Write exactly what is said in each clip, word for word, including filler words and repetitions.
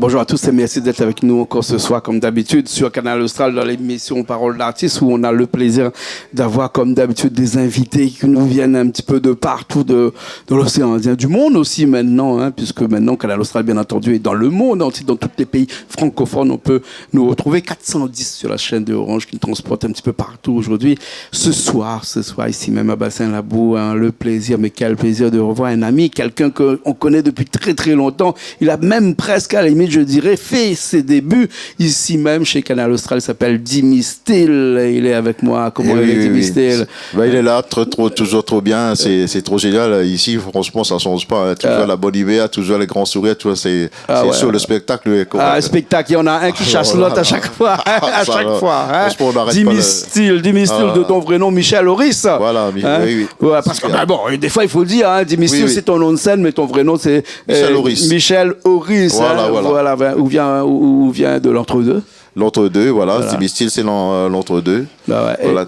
Bonjour à tous et merci d'être avec nous encore ce soir, comme d'habitude, sur Kanal Austral, dans l'émission Parole d'artiste, où on a le plaisir d'avoir, comme d'habitude, des invités qui nous viennent un petit peu de partout, de, de l'océan Indien, du monde aussi maintenant, hein, puisque maintenant Kanal Austral, bien entendu, est dans le monde entier, dans tous les pays francophones. On peut nous retrouver quatre cent dix sur la chaîne de Orange qui nous transporte un petit peu partout aujourd'hui. Ce soir, ce soir, ici même à Bassin Labou, hein, le plaisir, mais quel plaisir de revoir un ami, quelqu'un que on connaît depuis très, très longtemps. Il a même presque, à la limite, je dirais, fait ses débuts ici même chez Kanal Austral. Il s'appelle Dimi Steel. Il est avec moi. Comment il est, Dimi Steel ? Ben, il est là, trop, trop, toujours trop bien. C'est, c'est trop génial. Ici, franchement, ça change pas, hein. Toujours la bonne humeur, toujours les grands sourires, toujours, c'est, c'est sûr, le spectacle est correct. Ah, spectacle, il y en a un qui chasse l'autre à chaque fois. À chaque fois, hein. Dimi Steel, Dimi Steel de ton vrai nom, Michel Oris. Voilà, oui, oui. Ouais, parce que, bah, bon, des fois, il faut le dire, hein, Dimi Steel, c'est ton nom de scène, mais ton vrai nom, c'est Michel Oris. Michel Oris, hein. Voilà, voilà. Ou vient, ou, ou vient de l'entre-deux. L'entre-deux, voilà. Dimi Steel, c'est l'en-, euh, l'entre-deux. Bah ouais. Voilà.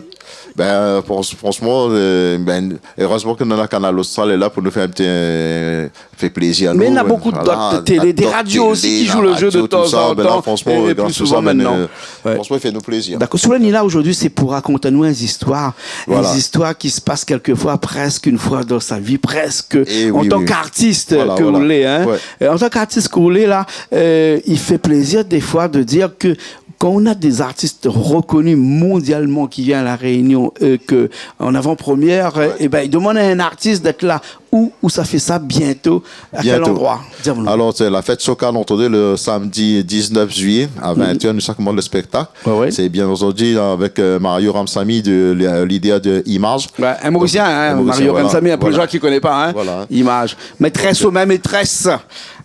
Ben, fran-, franchement, euh, ben, heureusement que nou néna Kanal Austral lé la pou nou fé in ti, euh, fé plézir anou. Mais il y en a beaucoup d'autres télé, des radios aussi qui jouent le jeu de temps en temps, et plus souvent maintenant. Franchement, i fé anou plézir. D'accord. Soulani, là, aujourd'hui, c'est pour raconter anou une histoire, une histoire qui se passe quelquefois, presque une fois dans sa vie, presque en tant qu'artiste que vous l'êtes, hein. Et en tant qu'artiste que vous l'êtes, là, euh, il fait plaisir des fois de dire que quand on a des artistes reconnus mondialement qui viennent à La Réunion, euh, que en avant-première, euh, eh ben, ils demandent à un artiste d'être là. Où, où ça fait ça bientôt ? À quel endroit ? Dis-nous. Alors, c'est la fête Soca, on entendait le samedi dix-neuf juillet à vingt heures, nous, ça commence le spectacle. C'est bien entendu avec, euh, Mario Ramsamy, de, le leader de Image. Ouais, un Mauricien, hein, Mario Ramsamy, pour les gens qui connaissent pas, hein. Image. Maîtresse aux mains, maîtresse.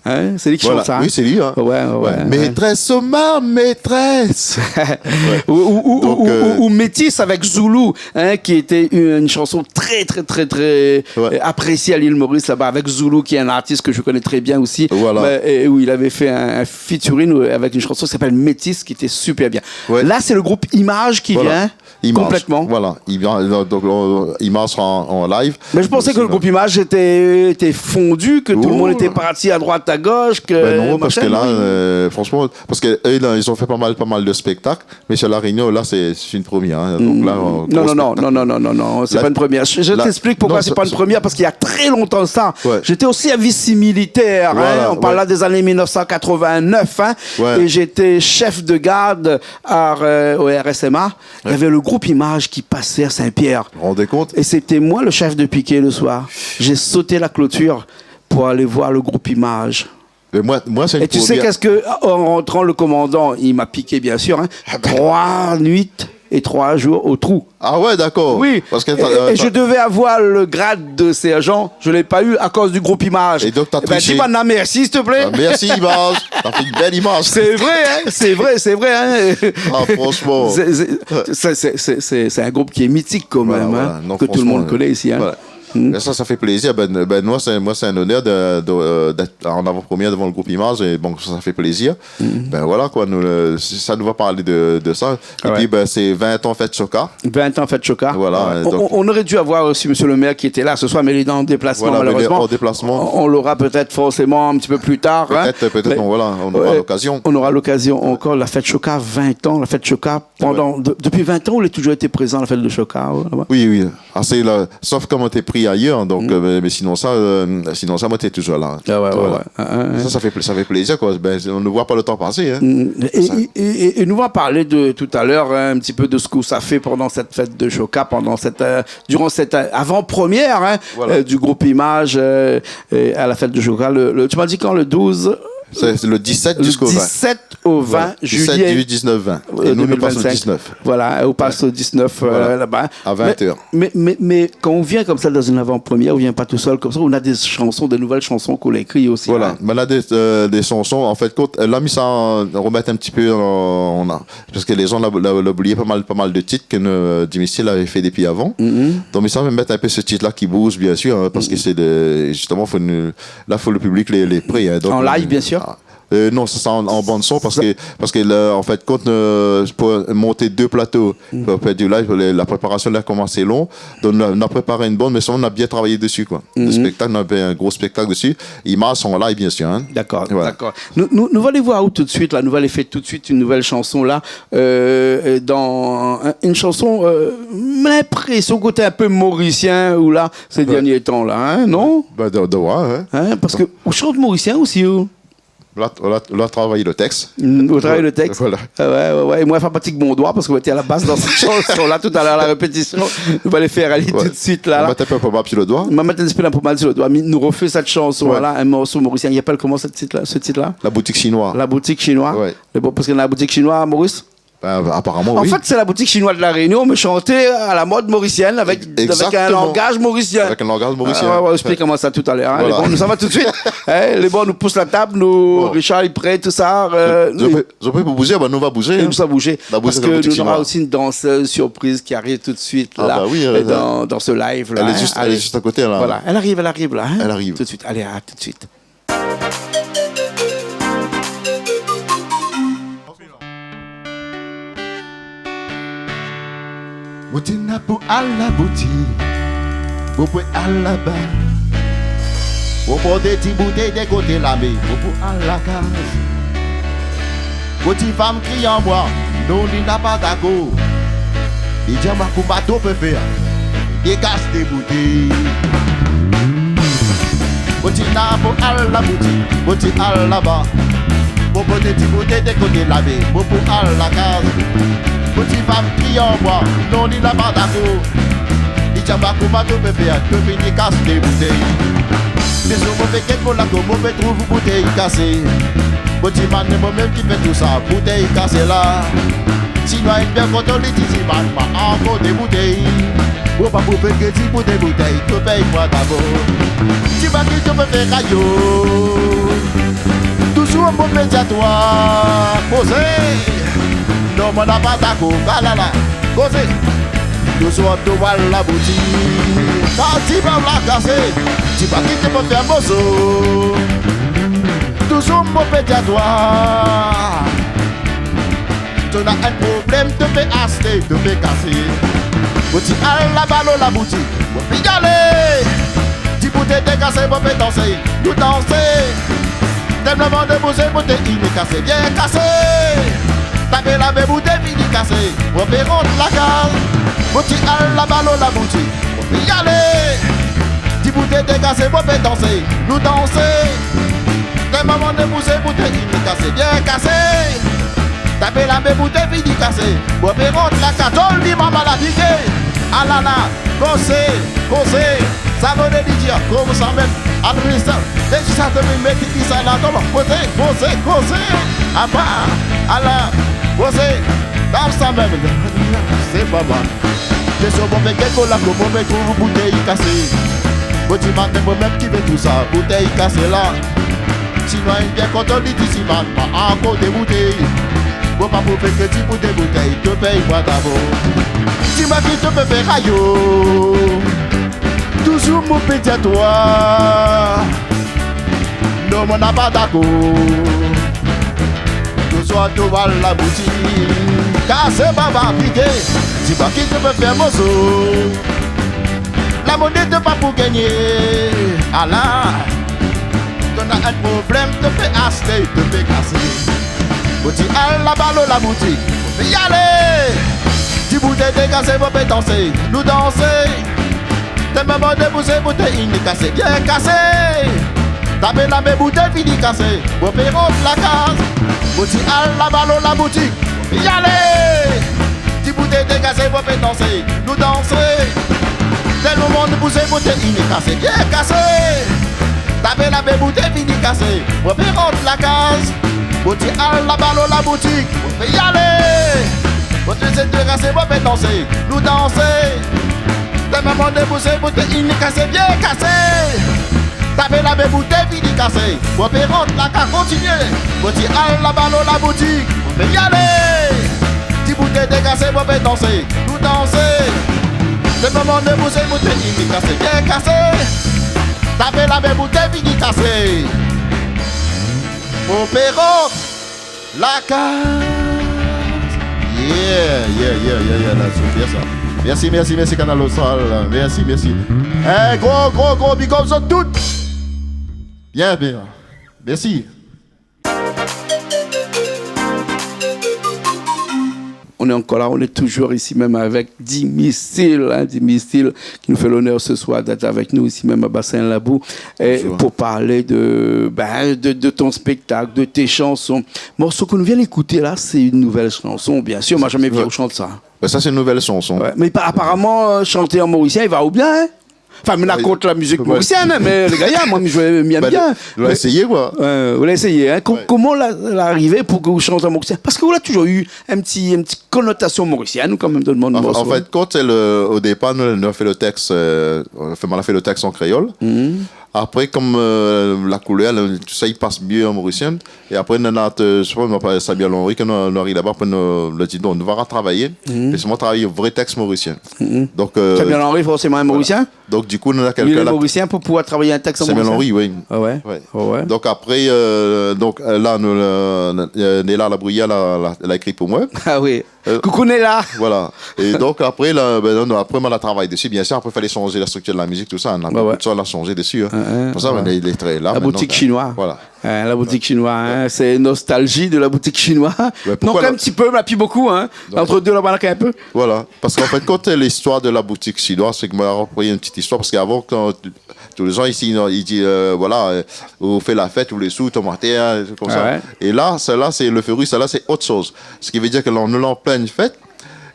Hein, c'est lui qui chante ça, hein ? Oui, c'est lui, hein. Ouais, ouais, ouais. Maîtresse aux mains, maîtresse. Ou, ou, ou, ou Métis avec Zoulou, hein, qui était une chanson très, très, très, très, euh, appréciée à l'île Maurice, là-bas, avec Zoulou, qui est un artiste que je connais très bien aussi, et où il avait fait un, un featuring, euh, avec une chanson qui s'appelle Métis, qui était super bien. Là, c'est le groupe Image qui vient. Complètement. Voilà. Donc, euh, Image sera en, en live. Mais je pensais que le groupe Image était, était fondu, que tout le monde était parti à droite, à gauche, que... Ben non, parce que là, euh, franchement, parce que eux, là, ils ont fait pas mal, pas mal de spectacles, mais sur La Réunion, là, c'est, c'est une première, hein. Donc là, un gros spectacle. Non, non, non, c'est pas une première. Je, je t'explique pourquoi c'est pas une première, parce qu'il y a très longtemps de ça, j'étais au service militaire, hein, on parle là des années mille neuf cent quatre-vingt-neuf, hein, et j'étais chef de garde à, euh, au R S M A. Il y avait le groupe Image qui passait à Saint-Pierre. Vous vous rendez compte ? Et c'était moi le chef de piquet le soir. J'ai sauté la clôture pour aller voir le groupe Image. Mais moi, moi, c'est une Et tu sais première. Qu'est-ce que, en rentrant, le commandant, il m'a piqué, bien sûr, hein, trois nuits et trois jours au trou. Ah ouais, d'accord. Oui. Parce que Et, t'as, euh, et je t'as devais avoir le grade de sergent. Je l'ai pas eu à cause du groupe Image. Et donc, t'as Eh ben, triché. Dis maintenant merci, s'il te plaît. Ah, merci, Image. T'as fait une belle image. C'est vrai, hein, c'est vrai, c'est vrai, hein. Ah, franchement. C'est, c'est, c'est, c'est, c'est, c'est un groupe qui est mythique quand Voilà, même, voilà. hein, Non, que tout le franchement, monde connaît ici, hein. Voilà. Mais ça, ça fait plaisir. Ben, ben, moi, c'est, moi, c'est un honneur de, de, euh, d'être en avant-première devant le groupe Image. Et bon, ça, ça fait plaisir. Ben voilà, quoi. Nous, le, ça nous va parler de, de ça. Et puis, ben, c'est vingt ans Fête Soca. Vingt ans Fête Soca. Voilà, On, donc on, on aurait dû avoir aussi monsieur le maire qui était là ce soir, mais il est en déplacement, Voilà, mais il est malheureusement. En déplacement. On, on l'aura peut-être forcément un petit peu plus tard, hein. Peut-être, peut-être, Mais bon, voilà, on aura ouais, l'occasion. On aura l'occasion encore. La Fête Soca, vingt ans. La Fête Soca, pendant, de- depuis vingt ans, vous avez toujours été présent à la Fête de Soca, là-bas ? Oui, oui. Ah, c'est là, sauf quand moi t'es pris ailleurs, donc, euh, mais, mais sinon ça, euh, sinon ça, moi t'es toujours là. Ah ouais, ouais, Voilà. Ouais, ouais, ouais. Ça, ça fait, pla- ça fait plaisir, quoi. Ben, on ne voit pas le temps passer, hein. Mm. Et, et, et, et nous va parler de, tout à l'heure, hein, un petit peu de ce que ça fait pendant cette Fête de Soca, pendant cette, euh, durant cette, euh, avant-première, hein, Voilà. euh, du groupe Image, euh, et à la Fête de Soca. Le, le- tu m'as dit quand, le douze ? C'est le dix-sept Le jusqu'au vingt. Dix-sept au vingt Voilà. Dix-sept, juillet, dix-neuf, vingt. euh, Et nous, nous passons au deux mille vingt-cinq. Dix-neuf. Voilà, on passe au dix-neuf, euh, Voilà. Là-bas. À vingt heures. Mais, mais, mais, mais quand on vient comme ça dans une avant-première, on vient pas tout seul comme ça, on a des chansons, des nouvelles chansons qu'on a écrites aussi, Voilà, hein. Maintenant, des, euh, des chansons, en fait, quand, euh, là, mais ça, euh, remettre un petit peu, euh, on a, parce que les gens l'ont, l'ont, l'ont oublié pas mal, pas mal de titres que nous, euh, Dimi Steel avait fait depuis avant. Donc, mais ça va mettre un peu ce titre-là qui bouge, bien sûr, hein, parce que c'est de, justement, faut nous, là, faut le public les, les prêts, hein, donc, En live, euh, bien sûr. Ah, Euh, non, sa, sa an, an bann son, parske, parske la, an fèt, kan, euh, pou mont dé plato, pou fé du live, la, la préparasion la komans lé lon. Donk, nou la, nou la prépar in bann, mé solman nou la bien travay dési, koi. Lo spéktak, nou la fé in gro spéktak dési. Imaz, son, live, biensir, in. Dakor, dakor. Nou, nou, nou va alé voir aou tout suit, la. Nou va alé fé tout suit in nouvèl shanson, la. Euh, euh, dan in, in shanson, euh, mi na linprésion koté in pé morisien, ou la, sé dernié tan, la, in, non ? Ba, de, de, ouais, ouais. In, parske ou shant morisien osi, ou ? Ou la, ou la, ou la travay lo tèks. Mm, ou travay lo tèks. Voilà. Ah ouais, ouais, ouais. É moin, fé in ti kou mon doi, parske moin té a la bas dan sèt shanson-la, talèr, a la répétision. Nou va alé fé ali tout suit, la, la. Ou mèt in pé probab si lo doi. Ma mèt in ti pé la pomad si lo doi. Mé nou rofé sèt shanson-la, in morso morisien. I apèl koman, sèt tit-la, se tit-la ? La boutique chinoise. La boutique chinoise. Ouais. Lé bon, parske na la boutique chinoise, Maurice ? Ba, aparaman, oui. An fèt, sé la boutique chinoise de La Réunion, mé shanté a la mod morisièn, avèk, avèk in langaz morisien. Exactement. Avèk in langaz morisien. Ah ouais, ouais, ou va éksplik amoin sa talèr, in. Voilà. Lé bon, nou sava tout suit. In, lé bon, nou pous la tab, nou, Richard lé pré, tousa, euh, zot pré, zot pré pou bouzé, ba, nou va bouzé, in. Nou sa bouzé. Nou va bouzé avèk la boutique chinoise. Parske nou nora osi in dansèz surpriz ki ariv tout suit, la, dan, dan se live-la, in. Allez. Elle est juste, elle est juste à côté, là. Voilà, èl ariv, èl ariv, la, in. Elle arrive. Tout suit. Allez, à tout suit. Motin la pou al la boutik, pou, pou al laba. Pou pran dé ti boutèy dé koté la mé, pou, pou al la kaz. Pou ti fanm kriy amoin, non, li la pa dakor. Li di amoin, koman ou pé fé, dékas dé boutèy. Motin la pou al la boutik, motin al laba. Pou pran dé ti boutèy dé koté la mé, pou, pou al la kaz. Pou ti fanm kriy amoin, non, li la pa dakor. Li di amoin, koman ou pé fé, ou fini kas dé boutèy. Mé si ou pé kèk mo la, koman ou pé trouv boutèy kasé. Motin la di, moin mèm ki fé tousa, boutèy kasé la. Sinoi in bien kontan, li di, ti man, ma ankor dé boutèy. Ou pa pou fé krédi pou dé boutèy, ou pèy moin dabor. Ti man, ki ou pé fé, ayo. Touzour mon pé di atoi, kozé. Non, moin la pa dakor, alala, kozé. Touzour ou al la boutik, kan ti man la kasé, ti man, ki ou pé fé, moso. Touzour mon pé di atoi. Ou na in problèm, ou pé ashté, ou pé kasé. Ou di, al laba lo la boutik, ou pé alé. Ti boutèy dé kasé, ou pé dansé, nou dansé. Tèlman de boutèy, boutèy ini kasé, bien kasé. Tapé la mé, boutèy fini kasé, ou pé rant la kaz. Ou di, al laba lo la boutik, ou pé alé. Ti boutèy dé kasé, ou pé dansé, nou dansé. Tèlman de boutèy, boutèy ini kasé, bien kasé. Tapé la mé, boutèy fini kasé, ou pé rant la kaz, tol di mama la piké. Alala, kozé, kozé, sa moné di dir, koman sa mèm, André sa, dé sa té mi mèt di sa la, koman, kozé, kozé, kozé. Apa, ala, kozé, dan sa mèm, sé pa mal. Sé sir, mon pé kèk mo la, koman ou pé trouv boutèy kasé. Motin la di, moin mèm ki fé tousa, boutèy kasé la. Sinoi in bien kontan, li di, ti man, ma ankor dé boutèy. Ou pa pou fé krédi pou dé boutèy, ou pèy moin dabor. Ti man, ki ou pé fé, ayo. Touzour mon pé di atoi. Non, moin la pa dakor. Touzour ou al la boutik, kasé baba piké. Ti man, ki ou pé fé, moso. La moné té pa pou gingné. Ala. Ou na in problèm, ou pé ashté, ou pé kasé. Ou di, al laba lo la boutik, ou pé alé. Ti boutèy dé kasé, ou pé dansé, nou dansé. Tèlman de boutèy, boutèy ini kasé, bien kasé. Tapé la mé, boutèy fini kasé, ou pé rant la kaz. Ou di, al laba lo la boutik, ou pé alé. Ti boutèy dé kasé, ou pé dansé, nou dansé. Tèlman de boutèy, boutèy ini kasé, bien kasé. Tapé la mé, boutèy fini kasé, ou pé rant la kaz. Ou di, al laba lo la boutik, ou pé alé. Boutèy dé kasé, ou pé dansé, nou dansé. Tèlman de boutèy, boutèy ini kasé, bien kasé. Tapé la mé, boutèy fini kasé, ou pé rant la kaz, kontinié. Ou di, al laba lo la boutik, ou pé alé. Ti boutèy dé kasé, ou pé dansé, nou dansé. Tèlman de boutèy, boutèy ini kasé, bien kasé. Tapé la mé, boutèy fini kasé. Opéra la kaz. Yeah, yeah, yeah, yeah, yeah, la, sé bien sa. Mèrsi, mèrsi, mèrsi, Kanal Austral. Mèrsi, mèrsi. In gro, gro, gro big up zot tout. Bien, bien. Mèrsi. On est encore là, on est toujours ici même avec Dimistyl, hein, Dimistyl, qui nous fait l'honneur ce soir d'être avec nous ici même à Bassin Labou, et pour parler de, ben, de, de ton spectacle, de tes chansons. Morso ke nou vien ékouté la, sé in nouvèl shanson, bien sir, ma zamé vi aou shant sa. Ben, sa, sé in nouvèl shanson. Ouais, mé pa-, aparaman, euh, shanté an morisien, i va aou bien, hein ? Anfin, mi na kont la mizik morisièn, hein, mé lé gayar, moin, mi zoué, mi èm bien. Ou la éséyé, koi. Euh, ou la éséyé, hein. Ko-, koman la, la arivé pou ke ou shant an morisien ? Parske ou la touzour u in ti, in ti konotasion morisièn, ou kan mèm dan le mond morso. An fèt, kan sé le, o dépar, nou, nou la fé le tèks, euh, anfin, moin la fé le tèks an kréol. Apré, kom, euh, la koulèr, le, tousa, i pas myé an morisien. É apré, nou na, euh, mi koné pa, Samuel Henry, ke nou, nou ariv laba, apré nou, nou la di, non, nou va ratravayé. Mé sé moin travay vré tèks morisien. Donk, euh, Samuel Henry, forséman in morisien ? Donk, di kou, nou na kèlkin la. Morisien pou pouvoir travay in tèks an morisien ? Samuel Henry, oui. Ah ouais ? Ouais. Ah ouais. Donk, apré, euh, donk, euh, la, nou, euh, euh, Néla Labruyère la, la, la ékri pou moin. Ah oui. Euh, koukou Néla. Voilà. É donk, apré, la, ben, non, non, apré, moin la travay dési, bien sir. Apré, falé shanj la striktir de la mizik, tousa. Nou na bonpé de shoz a shanj dési, hein. Pou sa, mé li lé tré la, la boutik shinoi. Voilà. Hein, la boutik shinoi, hein, sé nostalzi de la boutik shinoi. Donk, in ti pé, mé pi bokou, hein. Ant dé laba, na in pé. Voilà. Parske an fèt, kan, euh, listoir de la boutik shinoi, sé ke moin la repri in ti istoir. Parske avan, kan, tou lé zan isi, non, i di, euh, voilà, euh, ou fé la fèt, ou lé sou, ou tonm atèr, hein, konmsa. Ah ouais. É la, sa la, sé le férié, sa la, sé ot shoz. Sak i vé dir ke la, nou lé an plin fèt,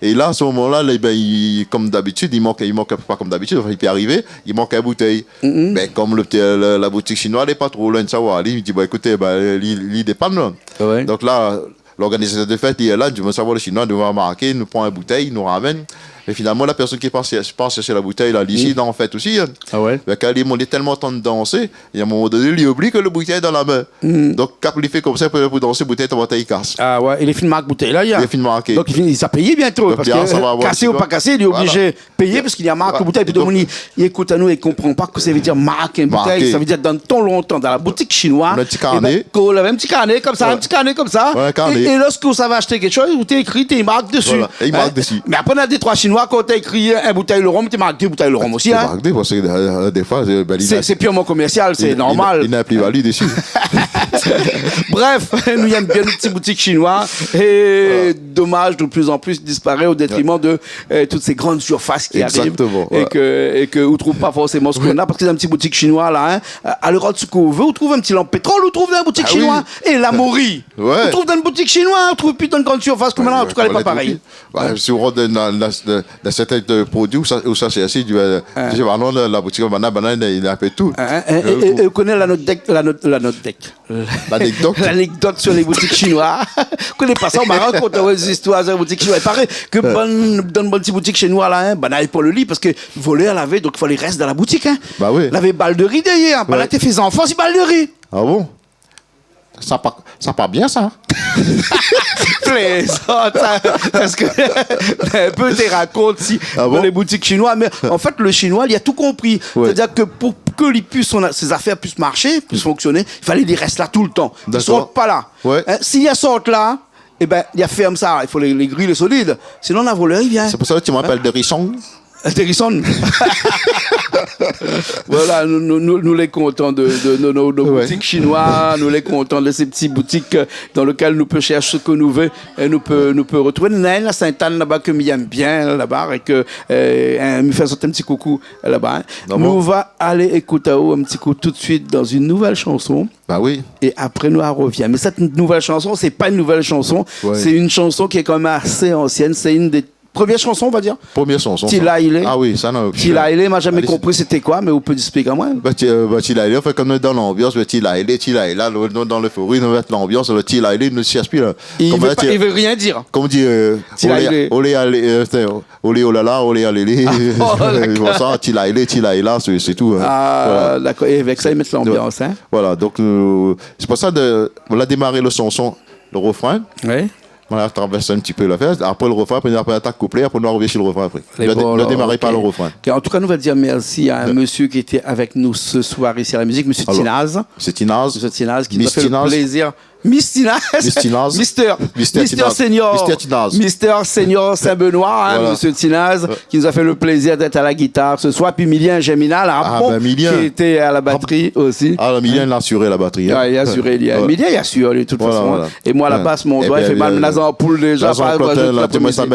é la, a se moman-la, lé, ben, i, kom dabitid, i mank, i mank, pa kom dabitid, anfin, i pé arivé, i mank in boutèy. Ben, kom le, le, la boutik shinoi lé pa tro loin de sa, voilà, li di, bon, ékout, ben, li, li dépann, la. Ah ouais. Donk la, lorganizatèr de fèt, li lé la, li di, bon, sa va, le shinoi, nou va marké, nou pran in boutèy, nou ramèn. É finalman, la pèrsone ki part, part shèrsh la boutèy, la, li isi, dan la fèt osi, hein. Ah ouais. Ben, kan li, li lé tèlman antrinn dansé, é a in moman doné, li oubli ke le boutèy lé dan la min. Donk, kan li fé konmsa pou, pou dansé, boutèy i tonm atèr, i kas. Ah ouais, é li fine mark boutèy la, li la. Li fine marké. Donk, li fine, sa péyé bientôt, parske, kasé ou pa kasé, li lé oblizé péyé, parske li la mark boutèy. Donk, épi, donk, demoun i ékout anou, i konpran pa kosa i vé dir mark in boutèy. Marké. Sa vé dir, dan le tan lontan, dan la boutik shinoi, nou na in ti karné. Ében, kan ou lavé in ti karné konmsa, in ti karné konmsa. Voilà, in karné. É, é lorske ou sava ashté kékshoz, ou té ékri, té mark dési. Voilà, é i mark dési. Mé apré, na dé, troi Shinoi, kan ou té ékri in boutèy le rom, té mark dé boutèy le rom osi, hein. Té mark dé, parske, euh, défoi, euh, ben, li na, sé, sé pirman komèrsial, sé normal. Li na, li na in pli-vali dési. Bref, nou yèm bien nout ti boutik shinoi. É domaz, de plus en plus, i disparé o détriman de, euh, tout sé grann sirfas ki ariv. Exactement, é ke, é ke ou trouv pa forséman sak ou néna, parske dan in ti boutik shinoi la, hein, a, a lèr sak ou vé, ou trouv in ti lanp pétrol, ou trouv dan in boutik shinoi. Ah oui. É la mori. Ouais. Ou trouv dan in boutik shinoi, ou trouv pi dan in grann sirfas, koméla, an tou ka, lé pa parèy. Bah, si ou rant dan, dan, dan, dan sèrtin produi, ou sa, ou sa shèrsh, ou di, euh, sé, bah non, la, la boutik, banna, banna, li na in pé tout. Hein, hein, é, é, é ou koné lanotdèk, lanot-, lanotdèk. L'anecdote. L'anecdote sur les boutiques chinoises. Ou koné pa sa, ou ma rakont, ouais, zistoir sur les boutiques chinoises. I paré ke bann, dan bann ti boutik shinoi la, hein, banna lé pa lé li, parske volèr lavé, donk i falé rès dan la boutik, hein. Bah oui. Lavé bal de ri dèrièr, hein. Banna té fé zanfan si bal de ri. Ah bon ? Sa pa, sa pa bien, sa. Plézant, sa. Parske in pé té rakont si, ah bon, dan lé boutik shinoi, mé an fèt, le shinoi, li la tout konpri. Ouais. Sétadir ke pou ke li pui son, sé zafèr pui marshé, pui fonksioné, i falé li rès la toultan. Dakor. Li sort pa la. Ouais. Hein, si li sort la, ében, li fèrm sa. I fo lé, lé gri lé solid. Sinon, la volèr i vien. Sé pou sa ke ou m'apèl Dérison. Intéressant. Voilà, nou, nou, nou, nou lé kontan de, de, de, de, de, ouais, boutik shinoi, nou lé kontan de sé ti boutik, euh, dan lekèl nou pé shèrsh sak nou vé, é nou pé, nou pé retrouvé. Néna inn la Sint-Ann laba ke mi yèm bien laba, é ke, euh, hein, mi fé in ti koukou laba, hein. Ah bon ? Nou va alé ékout aou in ti kou tout de suit dan in nouvèl shanson. Bah oui. É apré, nou arvien. Mé sèt nouvèl shanson, sé pa in nouvèl shanson. Ouais. Sé in shanson ki lé kan mèm asé ansièn. Sé inn dé promié shanson, on va dir. Promié shanson, sa. Ti la i lé. Ah oui, sa, non. Ti la i lé, ma zamé konpri sété koi, mé ou pé ésplik amoin. Bah, ti, euh, bah, Ti la i lé, an fèt, kom nou lé dan lanbians, bah, ti la i lé, ti la i lé, la, nou, nou, dan léfori, nou mèt lanbians, le ti la i lé, nou shèrsh pi la. I vé pa, i vé rien dir. Kom di, euh, ti la i lé, olé, olé, alé, euh, sé, olé, olala, olé, alélé. Ah, oh, dakor. Konmsa, ti la i lé, ti la i lé, sé, sé tou, hein. Ah, voilà. Dakor. É avèk sa, i mèt lanbians, hein. Voilà, donk, euh, sé pou sa de, nou la démar le shanson, le refrin. Oui. Nou la travèrs in ti pé la fèt. Apré le refrin, apré nou atak kouplé, apré nou arvien si le refrin apré. Nou la dé-, nou la démar par le refrin. An tou ka, nou va dir mèrsi a in mésyé ki lété avèk nou se soir isi a la mizik, mésyé Tinaz. Mésyé Tinaz. Mésyé Tinaz, ki nou la fé le plézir. Miss Tinaz. Miss Tinaz. Mister, Mister Tinaz. Mister Senior. Mister Tinaz. Mister Senior Saint-Benoît, in, mésyé Tinaz, ki nou la fé le plézir d'èt a la gitar se soir. Pi Milien Germinal, ki lété a la batri osi. A, Milien la asir la batri, in. Milien la asir, li, de tout fason. É moin, a la bas, mon doi i fé mal, mi la anpoul déza, pa razout la premièr.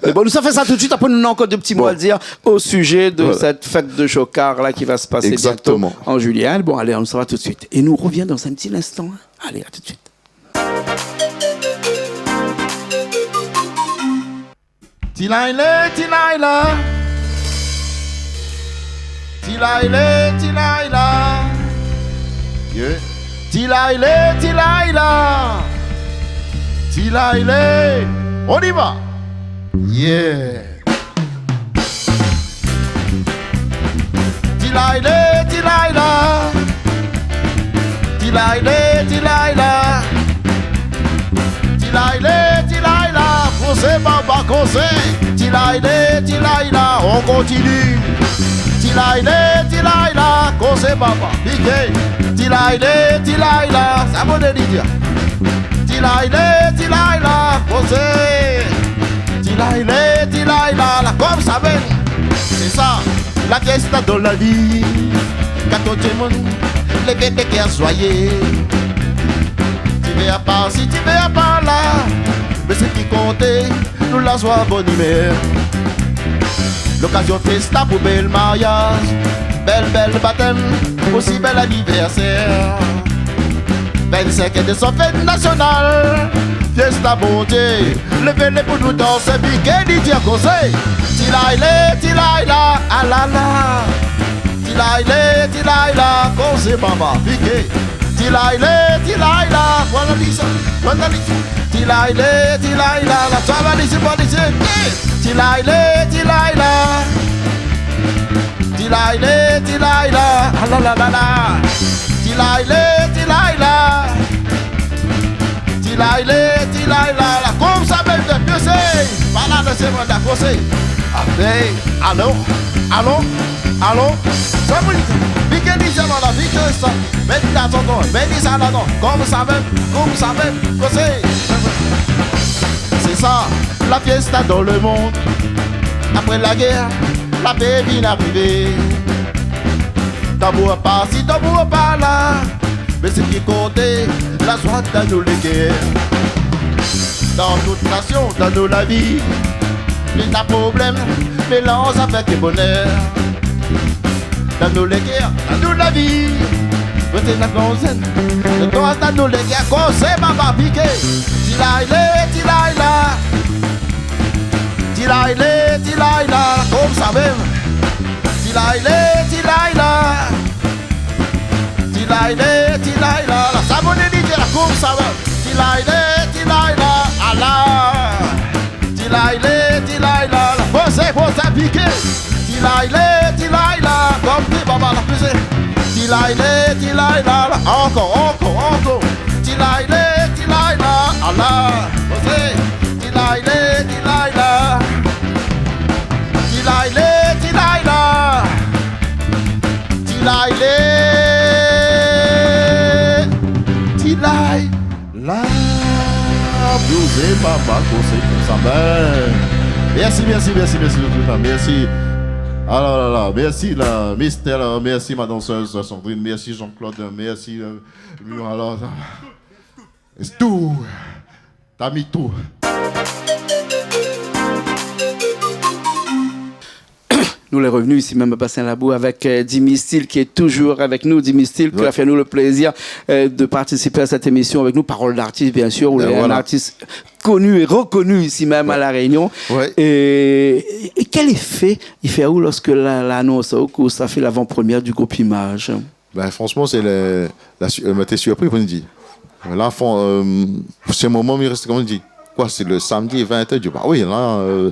Mé bon, nou sa fé sa tout de suit, apré nou néna ankor dé ti mo a dir o sizé de sèt fèt de Chokar la ki va se pasé bientôt an juillet. Bon, alé, nou sava tout de suit. É nou revien dan in ti linstan, in. Alé, a tout de suit. Tilaylé, tilayla. Tilaylé, tilayla. Yeah. Tilaylé, tilayla. Tilaylé. On y va. Yeah. Tilaylé, tilayla. Tilaylé, tilayla. Tilaylé, tilayla. Kozé baba, kozé. Tilaylé, tilayla. On kontinié. Tilaylé, tilayla. Kozé baba. Piké. Tilaylé, tilayla. Sa bon, Lydia. Tilaylé, tilayla. Kozé. Tilaylé, tilayla, la konm sa vien. Sé sa, la fiesta dan la vi. Kato ti moun, lé vié, lé kèr zoiyé. Ti vé a par isi, ti vé a par la. Mé sak i kont, nou la zoi, bonn imèr. Lokazion fiesta pou bèl mariaz, bèl, bèl batèm, osi bèl anivèrsèr. Vinn-sink désanm, fèt nasional, fiesta Bondié, lévé lé pou nou dansé, piké, Lydia, kozé. Tilaylé, tilayla, alala. Tilaylé, tilayla, kozé baba, piké. Tilaylé, tilayla, voilà Lisa, voilà Lisa. Tilaylé, tilayla, la, sa va Lisa, voilà Lisa. Tilaylé, tilayla. Tilaylé, tilayla, ah la la la la. Tilaylé, tilayla. Tilaylé, tilayla, la konm sa vien, de pésé. Voilà, de sé, voilà, kozé. Alé, alon, alon, alon. Sa mouli, piké, Lydia, voilà, piké sa. Mèt la tonton, mèt sa la, non. Konm sa vien, konm sa vien, kozé. Sé sa, la fiesta dan le mond. Apré la guèr, la pé vien arivé. Tanbour par isi, tanbour par la. Mé sak i kont, la zoi dan nou lé kèr. Dan tout nasion, dan nou la vi, néna problèm, mélanz avèk bonèr. Dan nou lé kèr, dan nou la vi, koté la konzèn, lé kor dan nou lé kèr, kozé baba, piké. Tilaylé, tilayla. Tilaylé, tilayla, konm sa mèm. Tilaylé, tilayla. Tilaylé, tilayla, la, sa mouli, Lydia, la, konm sa mèm. Tilaylé, tilayla, ala. Tilaylé, tilayla, la, fo sé, fo sa piké. Tilaylé, tilayla, konm ti baba la pizé. Tilaylé, tilayla, la, ankor, ankor, ankor. Tilaylé, tilayla, ala. Fo sé. Tilaylé, tilayla. Tilaylé, tilayla. Tilaylé, tilayla. Kozé baba, kozé konmsa. Bin, mèrsi, mèrsi, mèrsi, mèrsi tout le moun. Mèrsi. Alor la la, mèrsi la, Mister, la, mèrsi ma dansèz Sandrine, mèrsi Jean-Claude, mèrsi, euh, alor, sé tou. Tami tou. Nou lé revni isi mèm a Bassin Labou avèk, euh, Dimi Style ki lé toujour avèk nou. Dimi Style, ki la fé anou le plézir, euh, de partisip a sèt émision avèk nou. Parol d'artis, biensir, ou lé in artis koni é rekoni isi mèm a La Rényon. É, é kèl éfé i fé aou lorsk la, lanons aou ke sa fé lavan-premièr du group Image ? Bin, fransman, sé le, la su-, euh, mi té sirpri, pou di. La, fran-, euh, sé in moman, mi rès, koman di, koi, sé le samdi, vin èr, di, ba oui, la, euh,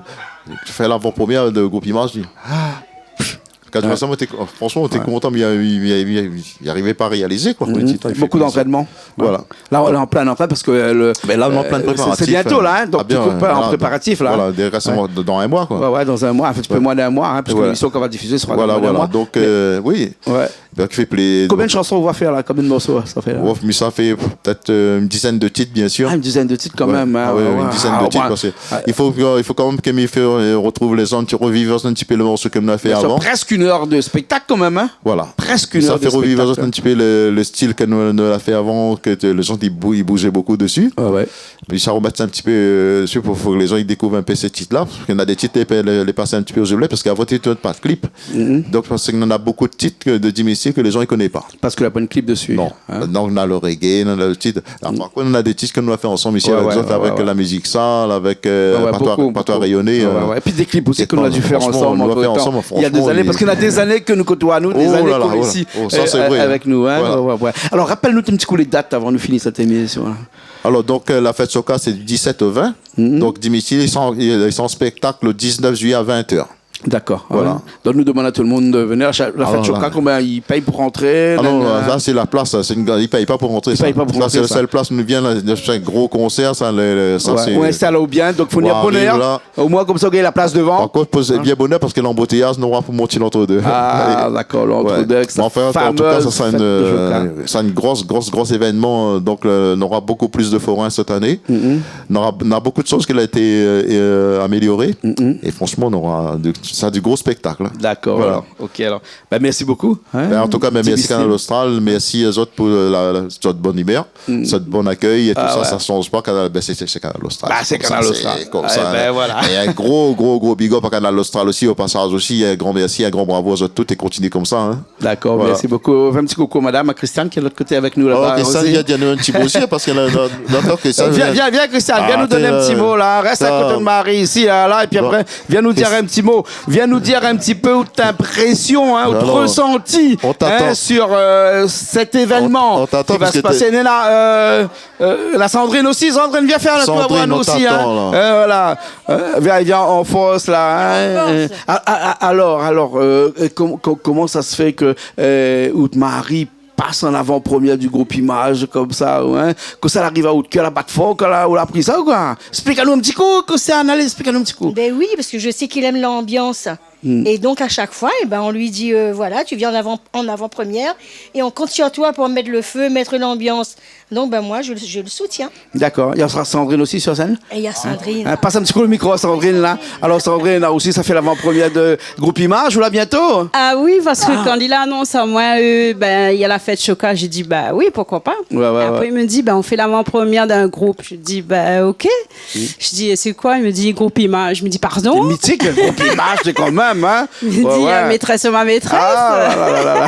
fé lavan-premièr de group Image, di, ah, pff, Kan mi voi sa, moin té, fransman, moin té kontan, mé li, li, li, li, li ariv pa a réalizé, koi. Li di, atann, li fé... Bokou d'antrénman. Voilà. La, la, an plin antrénman parske, euh, le, mé la, nou lé an plin préparatif, euh, bientôt, la, hein, donk, ah, bien, préparatif, la. Voilà, dé-, réséman, dan in moi, koi. Ouais, ouais, dan in moi, an fèt, in ti pé moin d'in moi, hein, parske lémision k'ou va difizé sera dan in moi. Voilà, voilà. Donk, euh, oui. Ouais. Donk, i fé plézir. Konbien de shanson ou va fé, la ? Konbien de morso sa fé, la ? Mé sa fé pétèt, euh, in dizèn de tit, biensir. Ah, in dizèn de tit kan mèm, hein, ouais, ouais, in dizèn de tit, parske i fo, i fo kan mèm ke mi fé, euh, retrouv lé zan, ke mi reviv in ti pé le morso ke nou la fé avan. Biensir, prèsk in èr de spéktak kan mèm, hein ? Voilà. Prèsk in èr de spéktak. Sa fé reviv in ti pé le, le stil ke nou, nou la fé avan, ke té, lé zan i bou-, i bouzé bokou dési. Ouais, ouais. Pi sa remèt in ti pé, euh, dési pou, pou ke lé zan i dékouv in pé sé tit-la, parske néna dé tit, lé, lé, lé pasé in ti pé o zoublé, parske avan té, té pa de klip. Donk, parske néna bokou de tit ke, de Dimitri ke lé zan i koné pa. Parske la pa de klip dési. Non. Hein ? Donk, néna le reggae, néna le tit. Alor, par kont, néna dé tit ke nou la fé ansanm isi avèk zot, avèk la mizik sal, avèk, euh, Patwa, Patwa Rényoné, euh, ouais. Épi dé klip osi ke nou la difizé ansanm antretan. Fransman, nou la fé ansanm, fransman, i a dé zané, parske néna dé zané ke nou kotoiy, nou, dé zané ke nou lé isi, euh, avèk nou, hein. Oh, sa, sé vré, hein. Voilà. Ouais, ouais, ouais. Alor, rapèl anou in ti kou lé dat avan nou fini sèt émision, la. Alor, donk, euh, la fèt Shocka, sé du dix-sept au vingt. Donk, Dimitri, li sra, li, li sra an spéktak le dix-neuf juillet à vingt heures. Dakor. Voilà. Ah ouais. Donk, nou demann a tout le moun de vnir. La, la fèt Shocka, konbien i pèy pou rantré ? Ah non, la, sé la plas, la, sé in, i pèy pa pou rantré, sa. I pèy pa pou rantré, sa. Sa, sé le sèl plas nou vien la, nou fé in gro konsèr, sa, le, le, sa, sé... Ou instal aou bien, donk fo vnir bonèr. Ou ariv la. Omoin, konmsa, ou gingn la plas devan. Par kont, pou bien bonèr, parske lanboutéyaz, nou nora pou mont lantre-dé. Ah, dakor, lantre-dé, avèk sa fameuse fèt de Shocka. Mé anfin, an, an tou ka, sa sra in, euh, sa sra in gro, gro, gro événman. Euh, donk, euh, nora bokou plis de forain sèt ané. Nora, nora bokou de shoz ki la été, euh, euh, amélioré. É fransman, nora de, sa, du gro spéktak, hein. Dakor, alor. Voilà. Ok, alor. Ben, mèrsi bokou, hein, Dimitri. Ben, an tou ka, ben, mèrsi Kanal Austral, mèrsi azot pou, euh, la, la, zot bone imèr, zot bon akèy é tousa, sa i sanz pa. Kanal, ben, sé, sé, sé Kanal Austral. Sé konmsa, sé konmsa, hein. Eh ben, voilà. É in gro, gro, gro big up à Kanal Austral osi, o pasaz osi, in gran mèrsi, in gran bravo azot tout é kontinié konmsa, hein. Dakor, mèrsi bokou. Fé in ti koukou a madam, a Christiane, ki lé de lot koté avèk nou laba osi. Oh, Christiane, vien dir anou in ti mo osi, parske la, la, la, Christiane, vien, vien, vien, Christiane, vien nou donn in ti mo, la. Rès a koté de Marie isi, la, la, épi apré, vien nou dir in ti mo. Vien nou dir in ti pé out inprésion, hein, out resanti, hein, sur, euh, sèt événman ki va se pasé. Alor, on t'attend, on t'attend, Christiane. Néna, euh, euh, la Sandrine osi, Sandrine, on t'attend, là. Sandrine, vien fé in ti koukou anou osi, hein. Euh, voilà. Euh, vien, vien an fors, la, hein. An fors. Euh, a-, a-, a-, alor, alor, euh, euh, ko-, koman sa se fé ke, euh, out mari pas an avan-promièr du group Image konmsa, ou, hein, ke sa la ariv a out kèr, la bat for, ke la, ou la pri sa, ou koi ? Esplik anou in ti kou, Christiane, alé, esplik anou in ti kou. Ben oui, parce que je sais qu'il aime l'ambiance. Et donc, à chaque fois, eh ben, on lui dit, euh, voilà, tu viens en avant, en avant-première et on compte sur toi pour mettre le feu, mettre l'ambiance. Donc, ben, moi, je, je le soutiens. Dakor. Néna Sandrine osi sur sèn ? É néna Sandrine. Hein, pas in ti kou le mikro a Sandrine, la. Alor, Sandrine, la osi, sa fé lavan-promièr de group Image, ou la, bientôt ? Ah oui, parce que quand il a annoncé à moi, euh, ben, il y a la fête Choca, j'ai dit, bah oui, pourquoi pas. Ouais, ouais. Et après, il me dit, ben, on fait l'avant-première d'un groupe. Je dis, bah, ok. Je dis, et c'est quoi ? Il me dit, groupe Image. Je me dis, pardon ? C'est mythique, le groupe Image, c'est quand même, hein ? Il me dit, euh, maîtresse, ma maîtresse. Ah, là, là, là, là.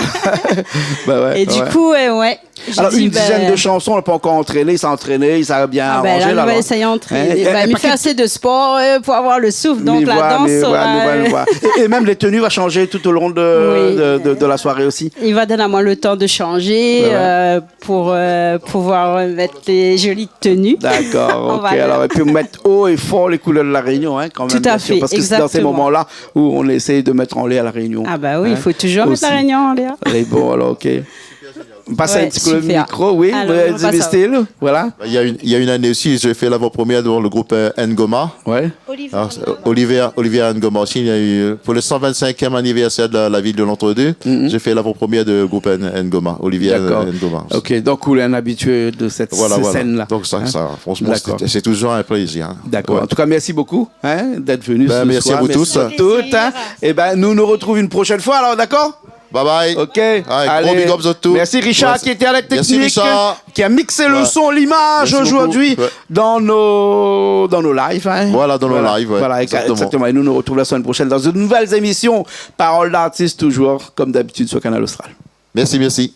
Bah ouais, ouais. Et du coup, euh, ouais. J'ai dit, ben... Alors, une dizaine de chansons, la pankor antréné, i sa antréné, i sa bien aranzé, la, non ? Ah ben, la, nou va éséy antréné. Hein ? Ben, mi fé asé de spor, euh, pou avoir le souffle, donk la dans sera, euh... Et, et même les tenues va changer tout au long de, de, de la soirée aussi. Oui. Il va donner à moi le temps de changer, euh, pour, euh, pouvoir, euh, mettre les jolies tenues. D'accord, ok. Alors, et puis, mettre haut et fort les couleurs de La Réunion, hein, quand même, bien sûr, parce que c'est dans ces moments-là où on essaye de mettre en l'air La Réunion, hein, aussi. Tout à fait, exactement. Ah bah oui, il faut toujours mettre La Réunion en l'air. Et bon, alors, ok. Pass in ti kou le mikro, oui, Dimitri, voilà. Alors, on passe à... Il y a une, il y a une année aussi, j'ai fait l'avant-première devant le groupe, euh, Ngoma. Ouais. Olivier Ngoma. Alors, c'est, euh, Olivier, Olivier Ngoma aussi, il y a eu, euh, pour le cent vingt-cinquième anniversaire de la, la ville de l'Entre-Deux, j'ai fait l'avant-première de groupe N-, Ngoma, Olivier Ngoma. D'accord. Ok, donc, ou lé un habitué de cette scène-là. Voilà, voilà. Donc, ça, ça, franchement, c'est, c'est toujours un plaisir, hein. D'accord. Ouais. En tout cas, merci beaucoup, hein, d'être venu ce soir. Ben, merci à vous tous. Merci à toutes, hein. Avec plaisir. Eh ben, nous nous retrouvons une prochaine fois, alors, d'accord ? Bye bye. Ok. Allez, gros big up zot tout. Merci Richard qui était à la technique, qui a mixé le son, l'image aujourd'hui dans nos, dans nos lives, hein. Merci Richard. Ouais. Merci beaucoup. Ouais. Voilà, dans nos lives, ouais. Voilà, exactement. Exactement. Et nous nous retrouvons la semaine prochaine dans une nouvelle émission Parole d'artiste, toujours comme d'habitude sur Kanal Austral. Merci, merci.